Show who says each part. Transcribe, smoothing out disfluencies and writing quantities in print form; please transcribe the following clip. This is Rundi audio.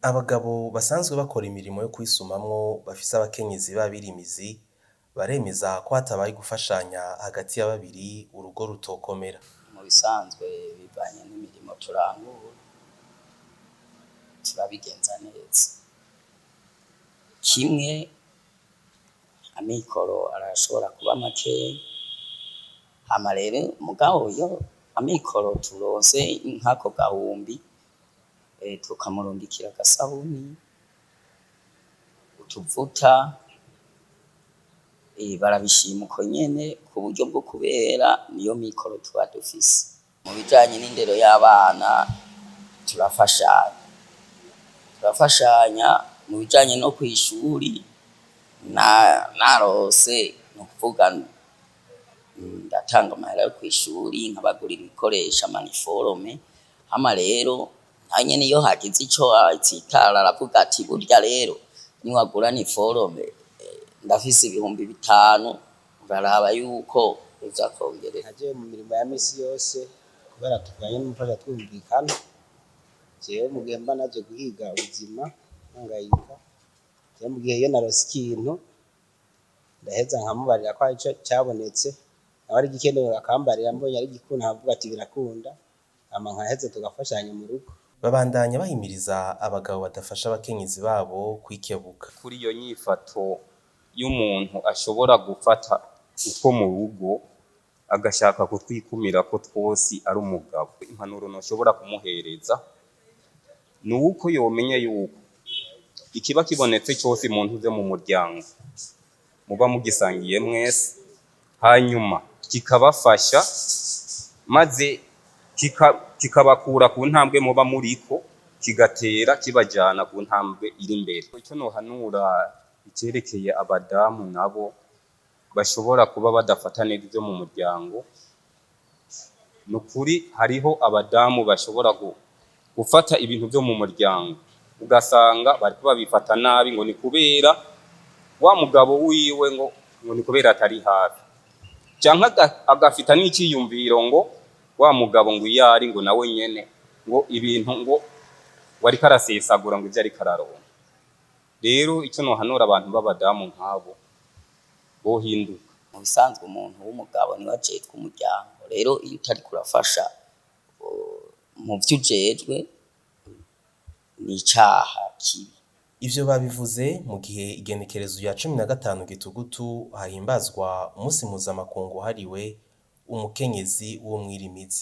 Speaker 1: Abagabo basanzwe bakora imirimo yo kwisumamwo bafise abakenyezi b'abirimizi baremeza ko hatabaye gufashanya hagati ya babiri urugo rutokomera.
Speaker 2: Mu bisanzwe bivanye n'imirimo turangura turabigenza neza kimwe amikoro arashobora kuba makeya hama rero mugabo iyo amikoro turonse nk'ako gahumbi tukamurungikira agasabuni utuvuta barabishima uko nyene ku buryo bwo kubera niyo mikoro tuba dufise mu bijanye n'indero y'abana turafashanya turafashanya mu bijanye no kw'ishuri narose nukuvuga ndatanga amahera yo kw'ishuri nkabagurira ibikoresho amaniforome hama rero nanyene iyo hagize ico atsitara aravuga ati burya rero niwagura niforome ndafise 5000 uraraba yuko uza kongerera.
Speaker 3: Najewe mu mirimo ya misi yose kubera tuvanye n'umufasha twumvikana, jewe mu gihe mba naje guhiga ubuzima mpangayika, jewe mu gihe iyo narose ikintu ndaheza nkamubarira ko arico cabonetse, nawe ari igikenewe akambarira mbonye ari igikunda nkavuga ati birakunda, hama nkaheza tugafashanya mu rugo.
Speaker 1: Babandanya bahimiriza abagabo badafasha abakenyezi babo kwikebuka.
Speaker 4: Kuri iyo nyifato y'umuntu ashobora gufata utwo mu rugo agashaka kutwikumirako twose ari umugabo, impanuro noshobora kumuhereza ni uko yomenya yuko ikiba kibonetse cose mu ntuze mu muryango muba mugisangiye mwese, hanyuma kikabafasha maze kikabakura ku ntambwe muba muriko kigatera kibajana ku ntambwe iri imbere. Ico nohanura icerekeye abadamu nabo bashobora kuba badafata neza ivyo mu muryango, ni ukuri hariho abadamu bashobora gufata ibintu vyo mu muryango ugasanga bariko babifata nabi ngo ni kubera wa mugabo wiwe ngo ni kubera atari hafi, canke agafita n'iciyumviro ngo wa mugabo ngo iyo ari ngo nawe nyene ngo ibintu ngo wariko arasesagura ngo ivyo ariko araronka. Rero ico nohanura abantu b'abadamu nk'abo bohinduka.
Speaker 2: Mu bisanzwe umuntu w'umugabo niwe ajejwe umuryango, rero iyo utariko urafasha mu vyo ujejwe n'icaha kibi.
Speaker 1: Ivyo babivuze mu gihe igenekerezo rya 15 Gitugutu hahimbazwa umusi mpuzamakungu wahariwe umukenyezi w'umwirimizi.